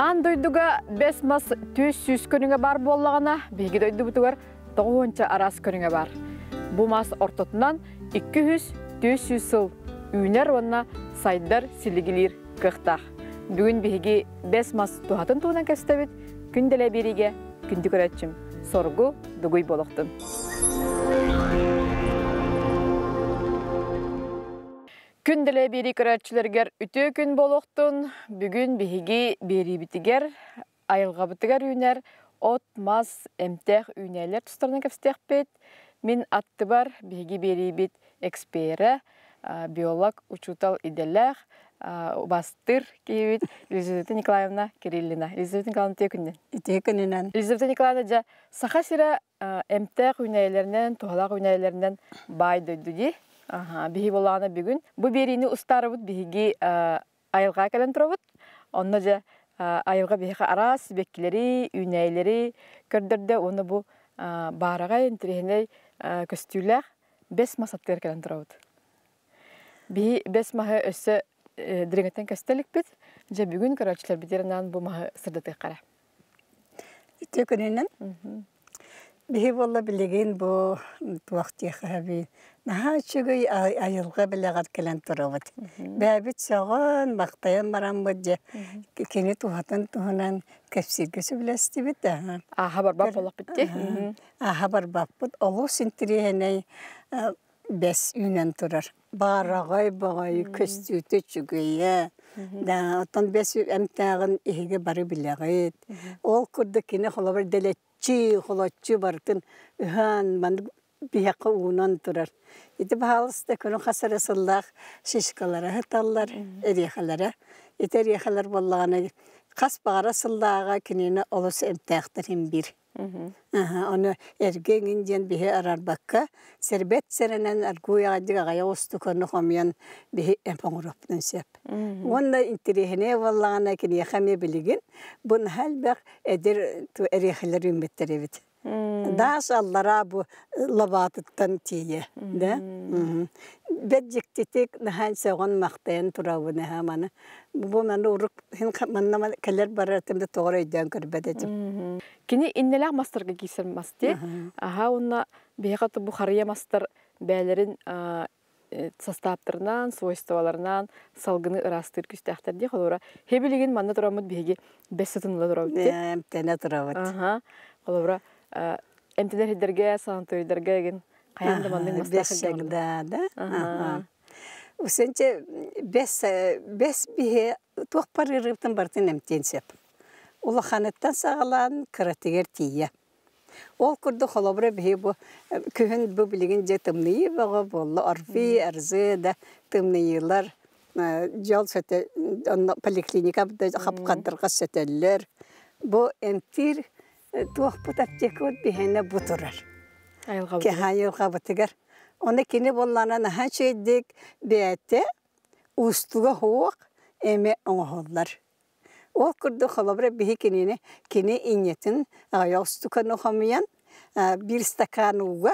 Аан дойдуга бэс мас 400 көрүҥэ баар буоллаҕына, биһиги дойдубутугар тоҕуһуонча араас көрүҥэ баар. Бу мас ортотунан 200-400 сыл үүнэр уонна сайдар силигилиир кыахтаах. Бүгүн биһиги бэс мас туһатын туһунан кэпсэтэбит. Күн дэлэ биэриигэ күндү көрөөччүм соргу дугуй буолуохтун. Күн дэлэ биэрии көрөөччүлэригэр үтүө күн буолуохтун. Бүгүн биһиги биэриибитигэр айылҕабытыгар үүнэр от-мас, эмтээх үүнээлэр тустарынан кэпсэтиэхпит. Мин аттыбар биһиги биэриибит эксперэ, биолог, учуутал идэлээх, убастыыр киһибит Елизавета Николаевна Кириллина. Елизавета Николаевна, үтүө күнүнэн. Үтүө күнүнэн. Елизавета Николаевна, дьэ, Саха сирэ эмтээх үүнээйилэринэн, туһалаах үүнээйилэринэн баай дойду дии. Биһи буоллаҕына бүгүн бу биэриини устаарыбыт биһиги айылҕаҕа кэлэн турабыт. Онно дьэ айылҕа биһиэхэ араас сибэккилэри, үүнээйилэри көрдөрдө уонна бу баараҕай интэриэһинэй көстүүлээх бэс мас аттыгар кэлэн турабыт. Биһи бэс маһы өссө дириҥэттэн көстө иликпит. Дьэ бүгүн көрөөччүлэрбитигэр анаан бу маһы сырдатыахха эрэ. Үтүө күнүнэн. Биһи буолла билигин бу туох диэххэ наһаа үчүгэй айылҕа бэлэҕэр кэлэн турабыт. Бэйэбит сөҕөн, махтайан бараммыт дьэ кини туһатын туһунан кэпсииргэ сөбүлэстибит. Ааһа барбат буоллахпыт дии. Ааһа барбаппыт. Олус интириэһинэй бэс үүнэн турар. Баараҕай баҕайы көстүүтэ үчүгэйэ. Да, оттон бэс эмтээҕин эһиги бары билэҕит. Ол курдук кини холобур дэлэччи, холоччу барытын ыһан, маннык биһиэхэ уунан турар. Ити баһаалыста күнү хас эрэ сыллаах шишкалара сыталлар, эриэхэлэрэ. Ити эриэхэлэр буоллаҕына хас баҕара сыллааҕа кинини олус эмтээхтэр иһин биир. Ону эргэ эҥин диэн биһи араарбакка, сэрбэт сэрэнэн аргуй аҕайдык аҕыйах устуканы хомуйан биһи эмп оҥоруохпутун сөп. Уонна интэриэһинэй буоллаҕына киниэхэ эмиэ билигин бу наһаа элбэх эдэр эриэхэлэр үүммүттэр эбит. Даас аллараа бу лабаатыттан тиийэ да бэт дьиктитик наһаа сөҕөн-махтайан турабын эһэ маны бу маны урук хин манна кэлэр барар этим да тоҕо өйдөөн көрбөт этим. Кини иннэлээх мастарга киирсэр мас дии. Аха уонна биһиэхэ бу харыйа мастар бэйэлэрин састааптарынан, свойстволарынан салгыны ыраастыыр күүстээхтэр дии. Холобура, хебилигин манна тураммыт биһиги бэс сытын ыла турабыт дии. Эмтэнэ турабыт. Аха. Холобура, эмтэнэр сирдэргэ, санаторийдарга эгин хайаан да маннык мастаах сиргэ да, да. Аха. Усенче бэс бэс биһи туох барыырыттан барытын эмтиэн сөп. Улаханыттан саҕалаан кыратыгар тиийэ. Ол курдук холобура биһи бу күһүн бу билигин дьэ тымныйыы бөҕө буолла ОРВИ, РЗ да тымныйыылар дьол сөтө онно поликлиника да хапкардырга сөтөллөр. Бу эмтиир туохпут аптекабыт биһиэнэ бу турар. Айылҕабытыгар. Оны кини буоллаана наһаа үчүгэйдик бэйэтэ уустуга суох эми оҥоһуллар. Ол курдук холобура биһи кинини кини инньэтин аҕыйах устуканы хомуйан биир стакан ууга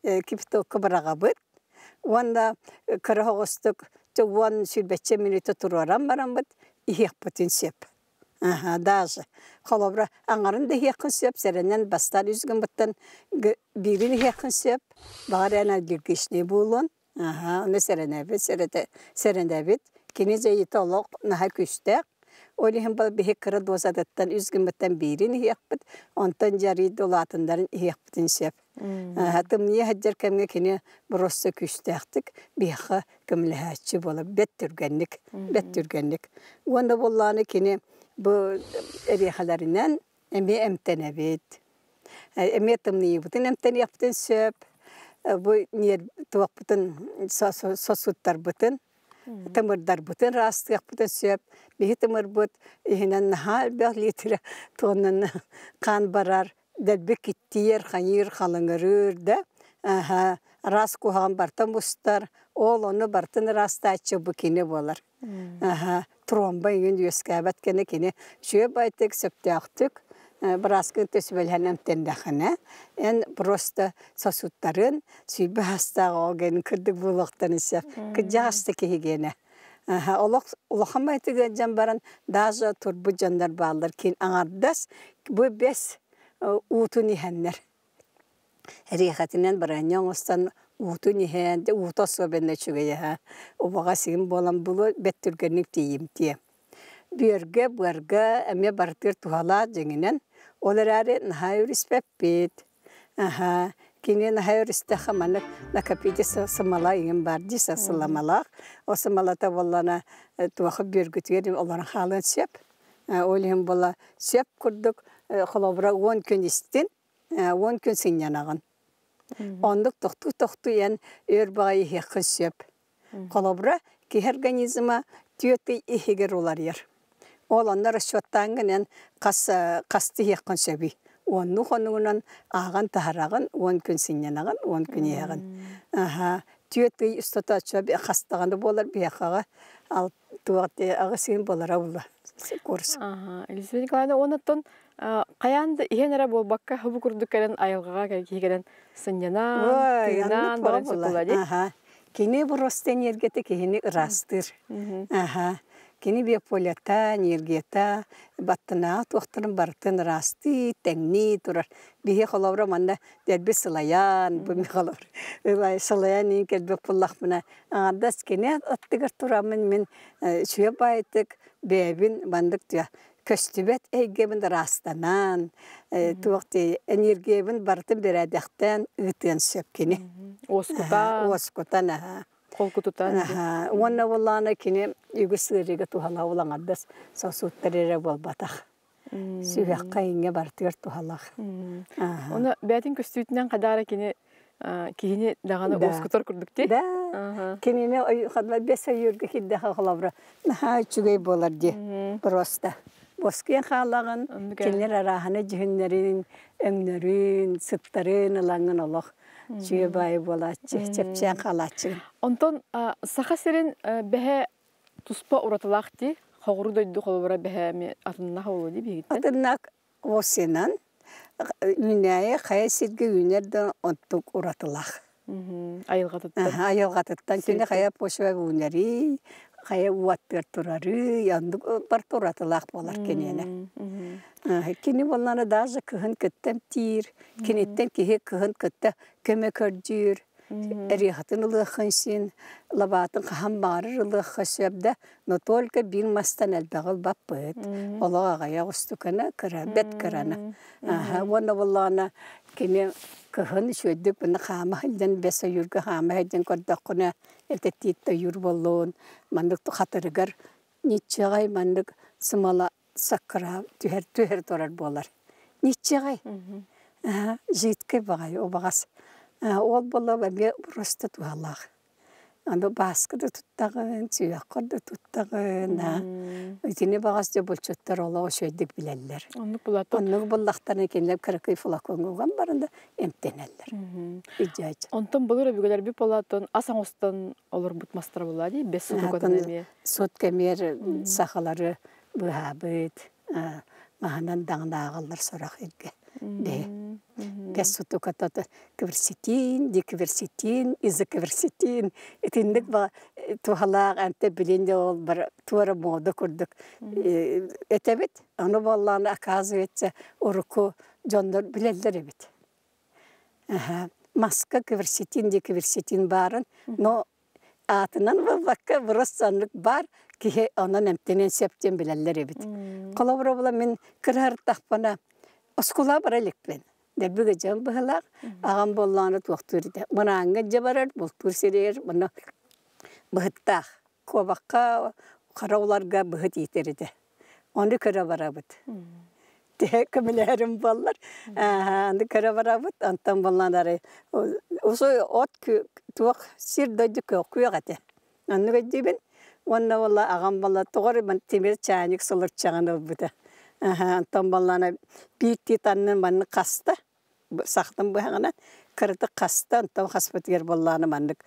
кипятокка быраҕабыт уонна кыра оҕустук уон сүүрбэччэ мүнүүтэ туруоран бараммыт иһиэхпитин сөп. Аха, даже холобура аҥарын да иһиэххин сөп, сэрэнэн бастаан үс гыммыттан биирин иһиэххин сөп, баҕар эн аллергичный буолуон. Аһаа, ону сэрэнэбит, сэрэнэбит. Кини дьайыыта олох наһаа күүстээх. Ол иһин биһи кыра дозатыттан үс гыммыттан биирин иһиэхпит, онтон дьарыйда да улаатыннарын иһиэхпитин сөп. Тымныйа сылдьар кэмҥэ кини просто күүстээхтик биһиэхэ көмөлөһөөччү буолар, бэрт түргэнник, бэрт түргэнник. Уонна буоллаҕына кини бу эриэхэлэринэн эмиэ эмтэнэбит. Эмиэ тымныйыыбытын эмтэниэхпитин сөп, бу туохпутун сосудтарбытын, тымырдарбытын ыраастыахпытын сөп. Биһи тымырбыт иһинэн наһаа элбэх литрэ туоннаны хаан барар, дэлби киттийэр, хайыыр, халыҥырыыр да араас куһаҕан бартан мустар, ол ону бартын ыраастааччы бу кини буолар. Тромба иҥин үөскээбэт кэнэ кини үчүгэй байтык сөптөөхтүк бырааскын төсүбэлэһэн эмтэндэххинэ эн просто сосудтарын сүүрбэ саастаах оҕо гэнин кырдык буолуохтарын сөп кырдьаҕаста киһи гиэнэ. Олох улахан байтык ыалдьан баран даже турбут дьоннор бааллар кин аҥардас бу бэс уутун иһэннэр эриэхэтинэн барыанньа оҥостон уутун иһэн уута особенно үчүгэй аһа убаҕас игин буолан булу бэт түргэнник тиийимтиэ бүөргэ быарга эмиэ барытыгар туһалаах дьиҥинэн ол эрээри наһаа өрүспэппит. Аһаа, кини наһаа өрүстэххэ маннык накопитель сымала иҥин баар дии сыламалаах. Ол сымалата буоллаҕына туоха бүөргүтүгэр олорон хаалыан сөп. Ол иһин буола сөп курдук холобура 10 күн истин, 10 күн сынньанаҕын. Оннук тохтуу-тохтуу эн өр баҕайы иһиэххин сөп. Холобура, киһи организма 4 ый иһигэр уларыйар. Ол онно расчеттааҥҥын эн хас хасты иһиэххин сөбүй? Уоннуу хонугунан ааҕан таһараҕын, 10 күн сынньанаҕын, 10 күн иһэҕин. Аһа, 4 ый устата оччо хастаҕаны буолар биһиэхэҕэ туох 8 ыйын буолара буолла курс. Елизавета Николаевна, оннуттан хайаан да иһэн эрэ буолбакка, бу курдук кэлэн айылҕаҕа киһи кэлэн сынньанан, Ой, оннук тыынан бөҕө баран буолла. сөп дии. Аха. Кини просто энергията киһини ыраастыыр. Аха. Кини биополета, энергията, баттынааҕы туохтарын барытын ыраастыы, тэҥнии турар. Биһи холобура манна дэлби сылайан, бу ми холобура сылайан иин кэлбит буоллахпына, аҥардас кини аттыгар тураммын мин үчүгэй баайытык бэйэбин маннык көстүбэт эйгэбин ыраастанан, туох дии энергиябын барытын бэрээдэхтээн ыытыан сөп кини. Уоскутан, Уоскутан, аһа. холкутутан дии. Аһа. Уонна буоллаҕына кини үгүс ыарыыга туһалаах улаҥардас сосудтар эрэ буолбатах. Сүһүөххэ иҥҥэ барытыгар туһалаах. Аһа. Оны бээтин көстүүтүнэн хадаара кини киһини даҕаны Да. уоскутар курдук дии. Да. Кинини хадма бэс ойуурга киирдэхэ холобура наһаа үчүгэй буолар дии. Просто. Боскуйан хаалаҕын, Оннук кинилэр арааһына дьүһүннэрин, өҥнөрүн, сыттарын ылаҥҥын олох үчүгэй баайы буолааччы, чэпчээн хаалааччы. Онтон Саха сирин бэһэ туспа уратылаах дии. Хоҕуру дойду холобура бэһэ эми атыннаах буолуо дии биһигиттэн. Атыннаах осынан үүнээйи хайа сиргэ үүнэр да онтук уратылаах. Айылҕатыттан. Айылҕатыттан кини Сириттэн. хайа почва үүнэрий, хайа уоттыар турарый, оннук барыта уратылаах буолар киниэнэ. Кини буоллаҕына даже кыһын кытта эмтиир, киниттэн киһи кыһын кытта көмө көрдүүр, эриэхэтин ылыаххын син, лабаатын хаһан баҕарар ылыахха сөп да, но только биир мастан элбэҕи ылбаппыт. Олох аҕыйах устукана кыра, бэт кыраны. Уонна буоллаҕына кини кыһын үчүгэйдик мына хаама сылдьан бэс ойуурга хаама сылдьан көрдөххүнэ этэтиит ойуур буоллун маннык хатырыгар ниччэҕэй маннык сымала саккыраан түһэр түһэр турар буолар. Ниччэҕэй жидкэй баҕайы убаҕас. Ол буолла эмиэ просто туһалаах. Аны бааска да туттаҕын, сүһүөххэр да туттаҕын, итини баҕас дьэ булчуттар олох үчүгэйдик билэллэр. Оннук булатын. Оннук буллахтарына кинилэр кыракый флакоҥҥа уган баран да эмтэнэллэр. Идьээч. Онтон былыр өбүгэлэрбит буолаатын ас оҥостон олорбут мастара буолла дии, бэс сутукатын эмиэ. Сут кэмиэр сахалары быһаабыт, маһынан даҕанааҕаллар сорох иргэ. Бэһи. Бэс сутуката кверцетин, дикверцетин, изокверцетин итинник туһалаах энте билин де ол бар туора мода курдук этэбит. Аны буоллаҕына оказывается урукку дьоннор билэллэр эбит. Маска кверцетин, дикверцетин баарын, но аатынан буолбакка просто оннук бар киһи онон эмтэнэн сөп диэн билэллэр эбит. Холобура була мин кыраһартахпына оскуола бара иликпин. Дэлби дьон быһылаах, аҕам буоллаҕына туохтуур этэ. Мырааҥҥа дьэ барар, бултуур сиригэр муну быһыттаах. Куобахха хара уларга быһыт иитэр этэ. Ону көрө барабыт. Төһө көмөлөһөрүм буоллар, аны көрө барабыт, онтон буоллаан арай усу от туох сир дойду күөх этэ. Оннук өйдүүбүн. Уонна буолла аҕам буолла тоҕо эрэ тимир чаанньык сылырчаҕын ылбыта. Онтон буоллаана биир тиит аннын маннык хаста, сахтын быһаҕынан кыратык хаста, онтон хаспытыгар буоллаана маннык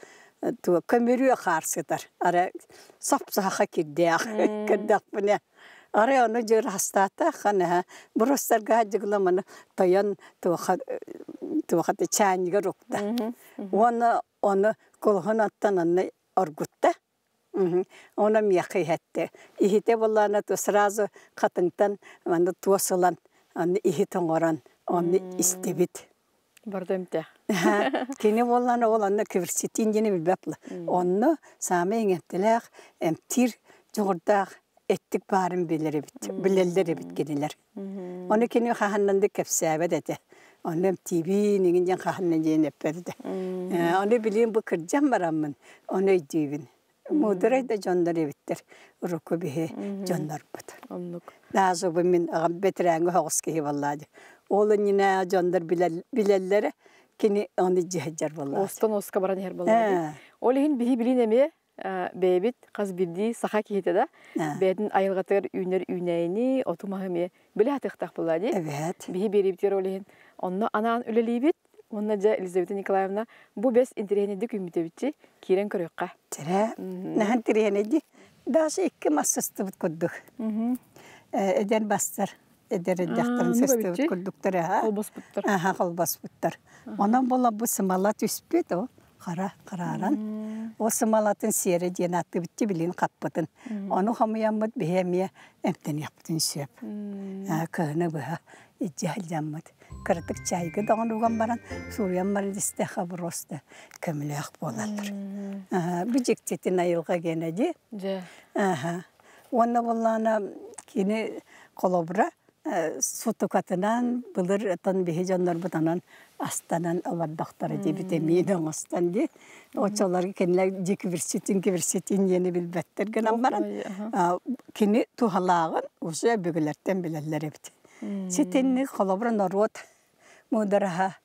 көмүрүө хаар сытар. Арай сап-саха кирдээх көрдөхпүнэ. Арай ону дьыр хастаата ханаһа брустарга дьыгла маны тойон туоха туоха чаанньыгар укта. Уонна ону кулуһун оттон онно оргутта. Онон миэхэ иһэтте. Иһитэ буоллаҕына то сразу хатыҥтан манна туос ылан, аны иһит оҥорон, онно истибит. Барда эмтээх. Кини буоллаҕына ол онно кверцетин диэни билбэт буолла. Онно саамай иҥэмтэлээх, эмтиир дьоҕурдаах эттик баарын билэр эбит, билэллэр эбит кинилэр. Ону кини хаһаннан да кэпсээбэт этэ. Онно эмтиибин иҥин диэн хаһанна диэн эппэт этэ. Ону билигин бу кырдьан бараммын, ону өйдүүбүн. Муударай да дьоннор эбиттэр, урукку биһи дьоннорбут. Оннук. Даже бу мин аҕам бэтэрээҥҥэ оһоҕос киһи буоллаа дии. Ол иннинэ дьоннор билэллэрэ, кини ону дьиһэдьэр буоллаа. Остон оска баран иһэр буоллаа дии. Ол иһин биһи билин эмиэ бэйэбит хас биирдии саха киһитэ да бэйэтин айылҕатыгар үүнэр үүнээйини, оту-маһы эмиэ билэ сатыахтаах буоллаа дии. Эбээт. Биһи биэриибитигэр ол иһин онно анаан үлэлиибит. Уонна дьэ Елизавета Николаевна бу бэс интэриэһинэйдик үүммүтэбитчи киирэн көрүөххэ. Тэрэ, наһан тириэнэйди. Даже икки мас сыстыбыт курдук. Эдэр бастар, эдэр эрдэхтэрин сыстыбыт курдуктар аха. Холбоспуттар. Аха, холбоспуттар. Онон була бу сымала түспүт, о, хара харааран. Ол сымалатын сиэрэ диэн ааттыбытчы билин хаппытын. Ону хомуйаммыт биһи эмиэ эмтэниэхпитин сөп. Кыһыны быһа илдьэ сылдьаммыт. Кыратык чайга даҕаны уган баран, суруйан баран истэххэ просто көмөлөөх буолаллар. Бу дьиктитин айылҕа гиэнэ дии. Дьэ. Уонна буоллаҕына кини холобура сутукатынан былыр отон биһи дьоннорбут онон астанан олордохторо диэбит эмиин оҥостон дии. Оччолорго кинилэр дьикибирситин кибирситин диэни билбэттэр гынан баран кини туһалааҕын уже өбүгэлэртэн билэллэр эбит. Ситинник холобура норуот муудараһа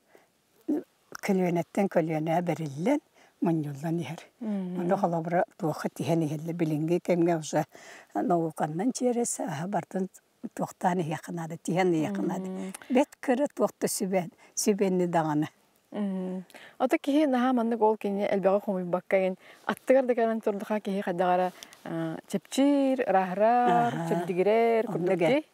көлүөнэттэн көлүөнэ бэриллэн, мунньуллан иһэр. Ону холобура туохха тиһэн иһэллэр билиҥҥи кэмҥэ уже науканнан через бартын туохтаан иһиэххэ наада, тиһэн иһиэххэ наада. Бэт кыра туох да сүбэ, сүбэни даҕаны. Ото киһи наһаа маннык ол кини элбэҕи хомуйбакка ин аттыгар да кэлэн турдаха киһи хайдах эрэ чэпчиир, ырааһырар, чэбдигирэр курдук дии.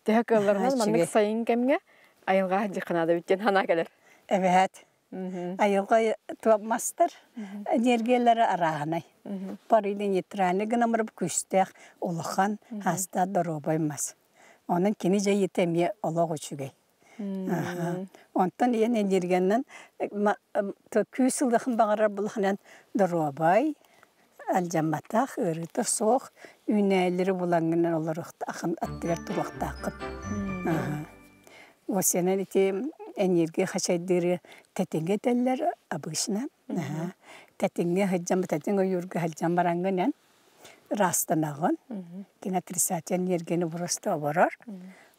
Төһө кыалларынан маннык сайын кэмҥэ айылҕа дьыхханаада бүттэн санаа кэлэр. Эбээт. Айылҕа туоммастар энергиялара арааһынай. Парыйда нейтральный гынамыр күүстээх улахан хаастаах доруобай мас. Онон кини дьайыыта эмиэ олох үчүгэй. Онтон ийэн энергиянан күүс ылыахын баҕарар булахынан доруобай, алдьамматах, ыарыыта суох үүнээйилэри булаҥҥынан олоруохтааххын, аттыгар туруохтааххын. Осенан ити энергия хачайдыыры тэтиҥэ этэллэр обычно. Тэтиҥҥэ сылдьан, тэтиҥ ойуурга сылдьан бараҥҥынан ыраастанаҕын. Кини отрицательный энергияны просто оборор.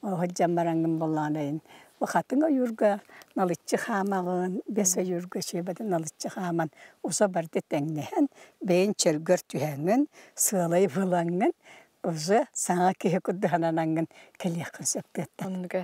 Сылдьан бараҥҥын буоллаҕына хатыҥ ойуурга налыччы хаамаҕын, бэс ойуурга үчүгэйбэтин налыччы хааман уса барыта тэҥнэһэн, бэйэҥ чөлгөр түһэҥҥин, сыалай булаҥҥын уже саҥа киһи курдук сананаҥҥын кэлиэххин сөп тыаттан. Оннук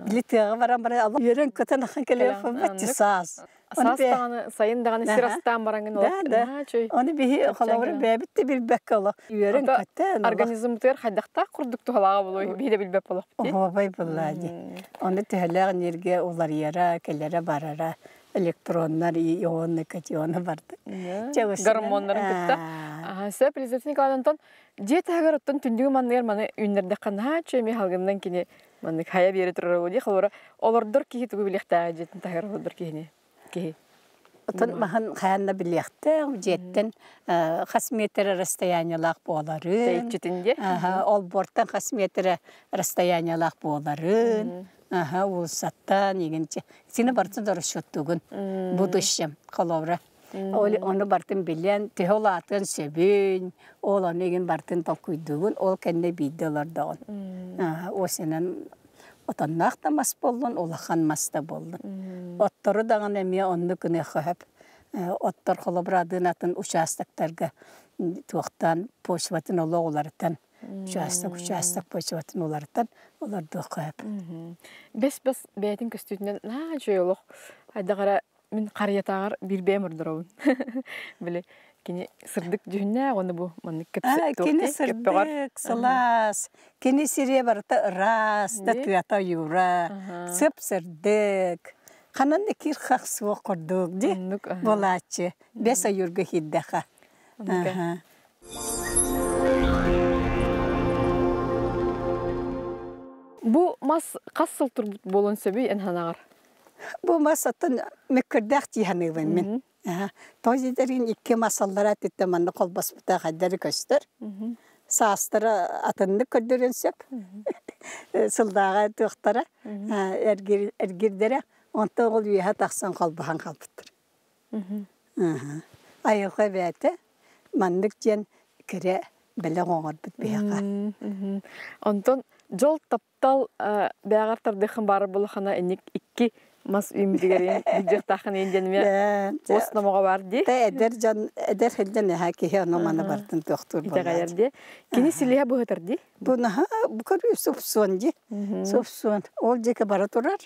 Били тыаҕа баран баран үөрэн көтөн ахан кэлиэх саас. Саас даҕаны, сайын даҕаны сир астаан бараҥҥын Да, да. Ону биһи холобура бэйэбит да билбэккэ олох үөрэн көтөн организмытыгар хайдахтаах курдук туһалааҕа буолуой биһи да билбэт буолуохпут. Оһуобай буоллаа дии. Ону төһөлөөх энергия уларыйара, кэлэрэ барара электроннар, ионы, катионы барды. Гормоннарын кытта. Сөп, Елизавета Николаевна, онтон дьиэ таһыгар оттон түннүгү манныгар маны үүннэрдэххэ наһаа үчүгэй эмиэ халгынынан кини маннык хайа биэрэ турар дии холобура олордор киһи тугу билиэхтээҕэ дьиэтин таһыгар олордор киһини киһи Отон маһын хайаан да билиэхтээх дьиэттэн хас метр расстояниелаах буоларын тэйиччитин диэ олбуортан хас метр расстояниелаах буоларын аха уулуссаттан игинчи сини барытын да расчеттугун будущем холобура Ол ону бартын билэн, төһө улаатыан сөбүн, ол ону игин бартын толкуйдугун, ол кэннэ биирдэ олордоҕун. Осенен отонноох да мас буоллун, улахан мас да буоллун. Оттору даҕаны эмиэ оннук гыныахха сөп. Оттор холобура атын атын участоктарга туохтаан почватын олох уларытан, участок участок почватын уларытан олордуохха сөп. Бэс-бэс бэйэтин көстүүтүнэн наһаа үчүгэй олох. Хайдах эрэ мин харыйатааҕар биир бэйэм ордоробун. Били кини сырдык дьүһүннээх уонна бу маннык Кини сырдык, сылаас, кини сириэ барыта ыраас, да тыата ойуура, сып-сырдык. Ханан да кир-хах суох курдук ди буолааччы. Бэс ойуурга киирдэххэ. Оннука. Бу мас хас сыл турбут буолуон сөбүй эн ханаҕар? Бу мас оттон мөккүрдээх дии саныыбын мин. Тоҕо диэтэргин икки мас аллараа өттүттэн манна холбоспута хайдары көстөр. Саастара атыннык көрдөрүөн сөп. Сылдааҕа туохтара эргирдэрэ онтон ол үөһэ тахсан холбоһон хаалбыттар. Айылҕа эбээтэ маннык диэн кэрэ бэлэх оҥорбут биһиэхэ. Онтон дьол таптал бээҕэр тардыаххын баарар буоллаххына инник икки мас үүммүтүгэр билдьиэхтааххын иин диэн эмиэ уос номоҕо баар дии. Тэ эдэр дьон эдэр сылдьан эһэ киһи ону маны бартын туохтуур Итэҕэйэр дии. Кини силиһэ быһытар дии. Бу наһаа бу көрүү супсуон дии. Супсуон. Ол диэки бара турар.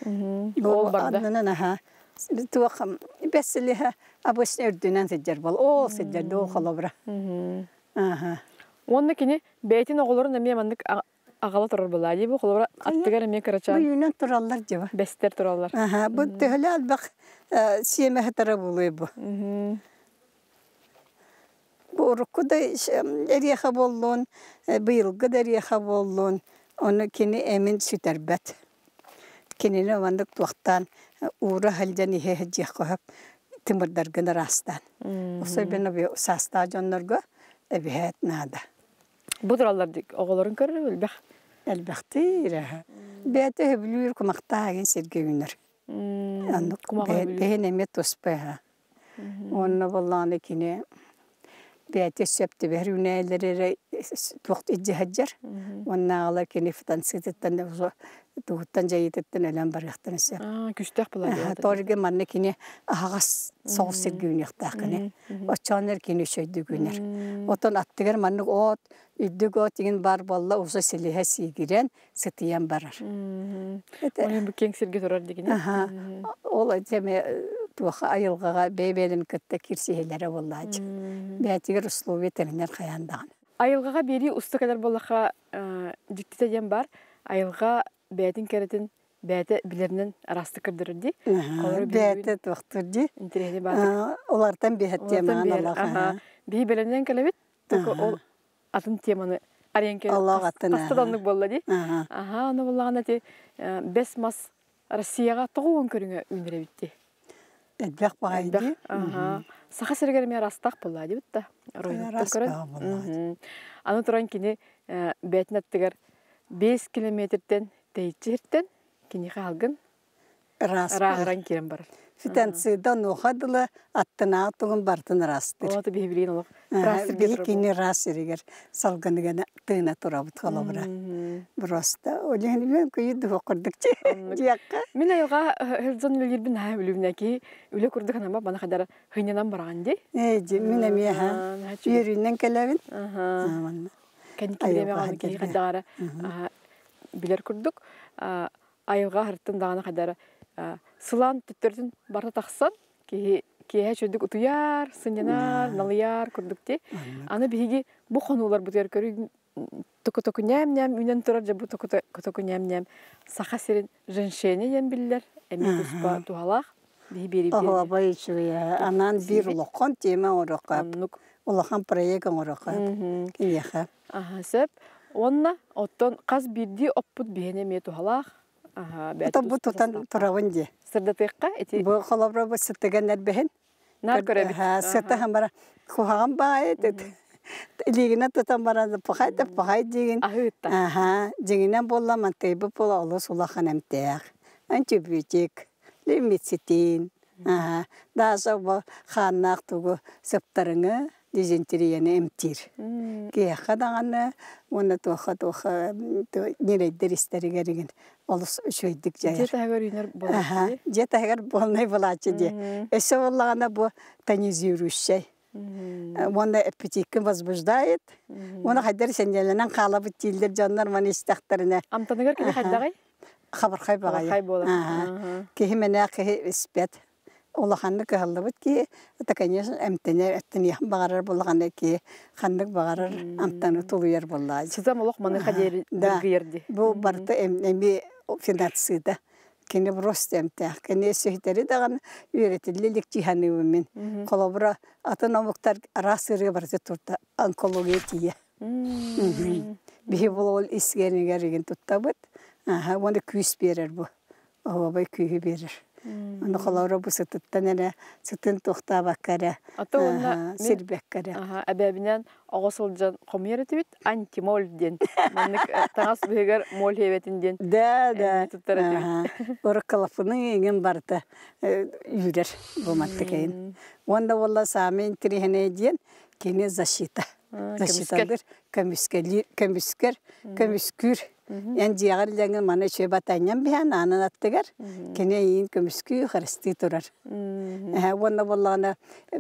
Ол барда. Аннынан аха туох бэс силиһэ обычно үрдүнэн сылдьар бол. Ол сылдьар дуу холобура. Аха. Уонна кини бэйэтин оҕолорун эмиэ маннык аҕала турар буолаа дии бу холобура аттыгар эмиэ кырачаан Бу үүнэн тураллар дьиба. Бэстэр тураллар. Аха, бу төһөлө элбэх сиэмэ сытара буолуой бу. Бу урукку да эриэхэ буоллун, быйылгы да эриэхэ буоллун, ону кини эмин сүтэрбэт. Кинини маннык туохтаан уура сылдьан иһэ сылдьыахха сөп, тымырдаргын ыраастаан. Особенно саастаах дьоннорго эбиһээт наада. Бу тураллар оҕолорун көрөр элбэх. Элбэхтиир аһа. Бэйэтэ сөбүлүүр кумахтаах игин сиргэ үүнэр. Оннук бэйэн эмиэ туспа аһа. Уонна буоллаҕына кини бэйэтэ сөп түбэһэр үүнээйилэри эрэ туох илдьэ сылдьар. Уоннааҕылар кини фитонцидыттан тугуттан дьайыытыттан өлөн барыахтарын сөп. Күстээх буолар. Торге манна кини аһаҕас соҕус сиргэ үүнүөхтээх кини. Оччооннор кини үчүгэйдик үүнэр. Оттон аттыгар маннык от, үрдүк от игин баар буолла уза силиһэ сиигирэн, сытыйан барар. Ол бу киэҥ сиргэ турар дигини. Ол эми туоха айылҕаҕа бэйэ-бэйэлэрин кытта кирсиһэлэрэ буоллааччы. Бэйэтигэр условия тэринэр хайаан даҕаны. Айылҕаҕа биэрии уста кэлэр буоллахха дьиктитэ диэн баар. Айылҕа бэйэтин кэрэтин бэйэтэ билэринэн араастык көрдөрөр дии. Бэйэтэ туохтур дии. Интэриэһинэй баатык. Олартан биһэт темаҕын олох. Биһи бэлэмнэн кэлэбит. Только ол атын теманы арыйан кэлэн хаста да оннук буолла дии. Аха, ону буоллаҕына ити бэс мас Россияҕа 90 көрүҥэ үүнэр эбит дии. Элбэх баҕайы дии. Саха сиригэр эмиэ араастаах буолла дии да. Оройуттан көрөн. Аны туран кини бэйэтин аттыгар 5 километртэн тэйиччи сиртэн киниэхэ алгын ырааһыран киирэн барар. Фитонцида онуоха дылы аттынааҕы тугун барытын ыраастыыр. Оҕото биһи билигин олох Биһи кини ыраас сиригэр салгыныгана тыына турабыт холобура. Просто ол иһин үөн күйү дуһу курдук диэххэ. Мин айылҕа сылдьан үлэлиирбин наһаа үлүбүнэ ки үлэ курдук анама бана хадара хынньанан бараҕын дии. Ээ дьи мин эмиэ үөрүүнэн кэлэбин. Кэнники бириэмэҕэ киһи хайдаҕара билэр курдук айылҕа аһарыттан даҕаны хайдара сылаан төттөрүтүн барыта тахсан киһи киэһэ үчүгдүк утуйар, сынньанар, налыйар курдук дии. Аны биһиги бу хонууларбытыгар көрүү току-току ньээм-ньээм үүнэн турар дьэ бу току-току ньээм-ньээм Саха сирин женьшеня диэн биллэр эмиэ туспа туһалаах биһи биэриибит. Оһуобай үчүгэй. Анаан биир улахан тиэмэ оҥоруохха улахан проект оҥоруохха киниэхэ. Аха сөп. Уонна оттон хас биирдии оппут биһиэнэ эмиэ туһалаах. Аха, бэйэтэ Бу тутан турабын дии. Сырдатыахха ити. Бу холобура бу сытыган эрбэһин. Наар көрөбүт. Сыта хамара куһаҕан баҕайы илиигинэн тутан баран пахай да пахай диигин. Аһыытта. Аха, дьиҥинэн буолла мантыйбыт буола олус улахан эмтээх. Антибиотик, лимицитин, аха, даже бу хааннаах тугу сыптарыҥы дизентерияны эмтиир. Киһиэхэ даҕаны уонна туохха-туохха ньирэйдэр истэригэр игин олус үчүгэйдик Дьиэ дьайар. таһыгар үүнэр буолааччы Аха, дии. дьиэ таһыгар буолнай буолааччы дии. Өссө буоллаҕына бу тонизирующай. Уонна аппетиккин возбуждает. Уонна хайдар сэнньэлэнэн хаалабыт дииллэр дьоннор маны истэхтэринэ. Амтаныгар кини хайдаҕый? Хабархай баҕайы. Хабархай буолар. Киһи мэнээх киһи испэт. Улаханнык кыһаллыбыт киһи, это, конечно, эмтэнэр, эмтэниэхин баҕарар буоллаҕына киһи ханнык баҕарар амтаны тулуйар буоллаҕа. Сытам олох маныха диэри Да, дыргыйар дии. бу барыта эмиэ финансыыта. Кини просто эмтээх. Кини сүһтэри даҕаны үөрэтиллэ илик дии саныыбын мин. Холобура, атын омуктар араас ыарыыга барыта турда онкология тиийэ. Биһи бұл ол искэнигэр игин туттабыт. Аха, уонна күүс биэрэр бу. Оһуобай күүһү биэрэр. Ону холобура бу сытыттан эрэ, сытын туохтаабакка эрэ, Ата уонна мин сирбэккэ эрэ. Эбээбинэн оҕо сылдьан хомуйар этибит антимоль диэн. Маннык таҥас быһыгар моль диэбэтин диэн Да, да. эмиэ туттар этибит. Уруккалаппыны иҥин барыта үүрэр бу маттыкайын. Уонна буолла саамай интириэһинэй диэн кини защита. Көмүскэл. Защиталыыр, көмүскэлиир, көмүскэр, көмүскүүр. Эн дьиэҕэр илэҥин маны үчүгэй батанньан биһэн аанын аттыгар кини эйиин көмүскүү, харыстыы турар. Уонна буоллаҕына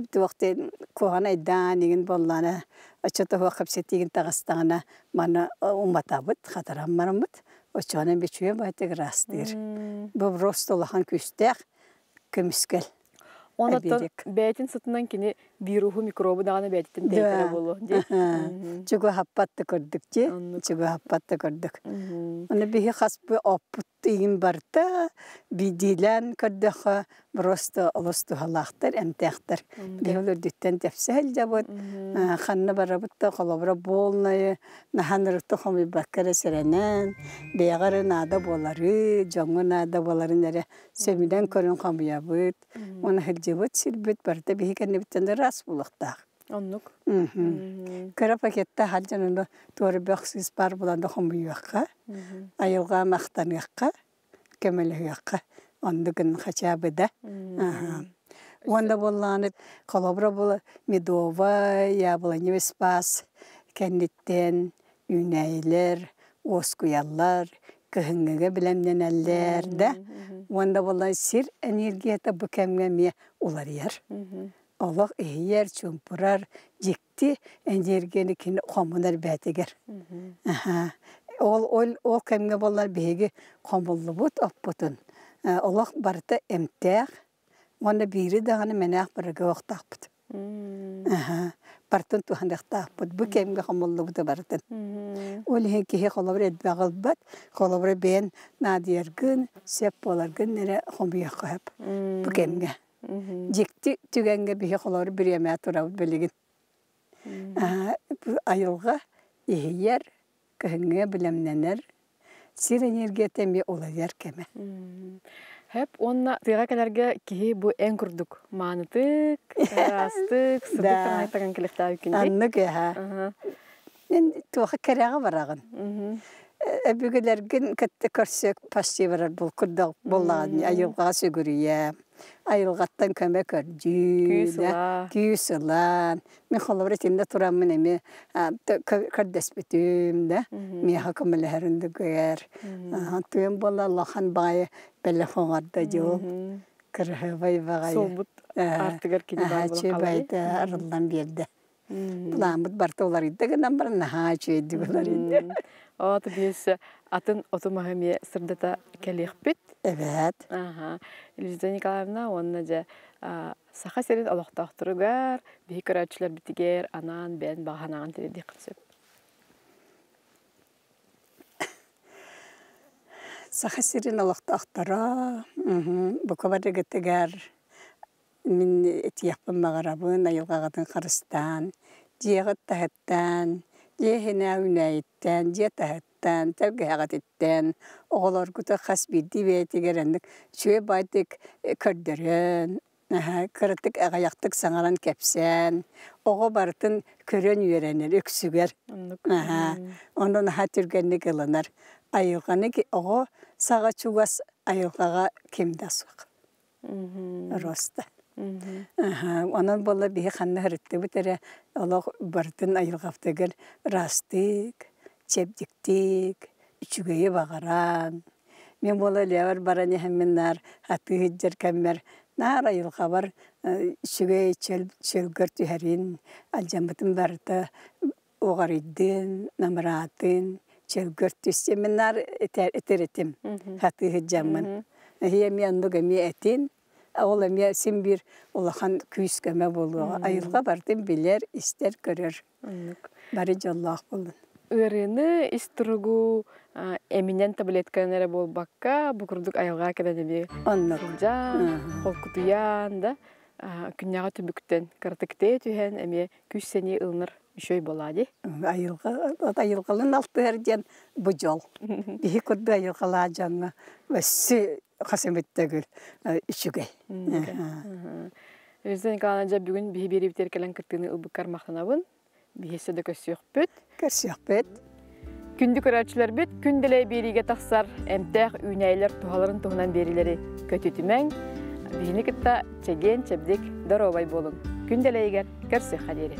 туох диэн куһаҕан айдаан игин буоллаҕына оччотоһуох кэпсэтиигин таҕыстаҕына маны уматабыт, хатаран бараммыт оччоҕунан бичүө баайтык ыраастыыр. Бу просто улахан күүстээх көмүскэл. Онон бэйэтин сытынан кини вируһу, микробу даҕаны бэйэтиттэн тэйитэрэ буолуо дии. Чугаһаппат да көрдүк дии. Чугаһаппат да көрдүк. Аны биһи хас бы оппут иин барта биирдиилээн көрдөххө просто олус туһалаахтар, эмтээхтэр. Биһи ол үрдүттэн тэпсэ сылдьабыт. Ханна барабыт да холобура буолнайы наһаа ырыкта хомуйбакка эрэ сэрэнэн, бэйэҕэ эрэ наада буолары, дьоҥҥо наада буоларын эрэ сөбүнэн көрөн хомуйабыт. Уонна сылдьыбыт сирбит барыта биһи кэннибиттэн ыраас буолуохтаах. Оннук. Кыра пакетта сылдьан ону туора бөх сыыс баар буолан да хомуйуохха, айылҕа махтаныахха, көмөлөһүөххэ. Оннук гын хотя бы да. Уонна буоллаҕына холобура була медовай, яблоневый спас кэнниттэн үүнээйилэр уоскуйаллар, кыһыҥҥыга бэлэмнэнэллэр да. Уонна буолла сир энергията бу кэмҥэ эмиэ уларыйар. Олох иһийэр, чуумпурар, дьикти энергияны кини хомунар бээтигэр. Ол, ол, ол кэмҥэ буоллар биһиги хомуллубут оппутун олох барыта эмтээх уонна биири даҕаны мэнээх барыгыахтаахпыт. Барытын туһаныахтаахпыт. Бу кэмҥэ хомуллубута барытын. Ол иһин киһи холобур элбэҕи ылбат, холобура бэйэн наадыйаргын, сөп буоларгын эрэ хомуйуохха сөп бу кэмҥэ. Дьикти түгэҥҥэ биһи холобур бириэмэ турабыт билигин. Айылҕа иһийэр, кыһыҥҥыга бэлэмнэнэр, сир энергията эмиэ уларыйар кэмэ. Хэп уонна тыаҕа кэлэргэ киһи бу эн курдук маанытык, ыраастык, сырдык таҥаһыттан кэлиэхтээбиккин дии. Аннык эһэ. Эн туоха кэрэҕэ бараҕын. Өбүгэлэргин кытта көрсө почти барар булкурдах буоллаҕын айылҕаҕа сүгүрүйэ, айылҕаттан көмө көрдүү, күүс ылан. Мин холобура итиннэ тураммын эмиэ көрдөспүтүм да, миэхэ көмөлөһөрүн да көр. Тыын буола улахан баҕайы бэлэх оҥордо дьол. Кырыһыбай баҕайы. Суолбут артыгар кини баар буолан хаалар. Арыллан биэрдэ. Плааммыт барыта уларыйда гынан баран наһаа үчүгэйдик уларыйда. Оот биэс атын оту маһы эмиэ сырдата кэлиэхпит. Эбээт. Аха. Елизавета Николаевна уонна дьэ Саха сирин олохтоохторугар, биһи көрөөччүлэрбитигэр анаан бэйэн баҕа санааҕын тириэрдиэххин сөп. Саха сирин олохтоохторо бука барыгытыгар Мин этиэхпин баҕарабын, айылҕаҕытын харыстаан, дьиэҕит таһыттан, дьиэ иһинээҕи үүнээйиттэн, дьиэ таһыттан, тэлгэһэҕититтэн оҕолоргутун хас биирдии бэйэтигэр оннук үчүгэй баайдык көрдөрөн, наһаа кыратык аҕыйахтык саҥаран кэпсээн, оҕо барытын көрөн үөрэнэр үксүгэр. Оннук. Наһаа ону наһаа түргэнник ылынар. Айылҕаны оҕо саҕа чугас айылҕаҕа ким да суох. Роста. Онон буолла биһи ханна ырыттыбыт эрэ олох барытын айылҕабытыгар ыраастык, чэбдиктик, үчүгэйи баҕаран. Мин буола үлэбэр баран иһэммин наар атыы сылдьар кэммэр наар айылҕабар үчүгэй чөл чөлгөр түһэрин, алдьаммытын барыта уҕарыйдын, намыраатын, чөлгөр түстүн. Мин наар этэр этим, сатыы сылдьаммын. Эһи эмиэ оннук эмиэ этин, ол эмиэ син биир улахан күүс-көмө буолуоҕа. Айылҕа барытын билэр, истэр, көрөр. Оннук. Бары дьоллоох буолун. Ыарыыны, ис туругу Эминэн таблетканан эрэ буолбакка, бу курдук айылҕа кэлэн эмиэ Оннук. сылдьан, холкутуйан да, күннээҕи түбүктэн кыратык түһэн эмиэ күүс-сэниэ ылынар үчүгэй буолаа дии. Айылҕа айылҕалын алтыһар диэн бу дьол. Биһи курдук айылҕалаа дьоҥҥо өссө хас эмит төгүл үчүгэй. Елизавета Николаевна, дьэ бүгүн биһи биэриибитигэр кэлэн кыттыыны ылбыккар махтанабын. Биһи өссө да көрсүөхпүт. Көрсүөхпүт. Күндү көрөөччүлэрбит, күн дэлэй биэриигэ тахсар эмтээх үүнээйилэр туһаларын туһунан биэриилэри көтүтүмэҥ. Биһини кытта чэгиэн, чэбдик, доруобай буолуҥ. Күн дэлэйигэр көрсүөххэ диэри.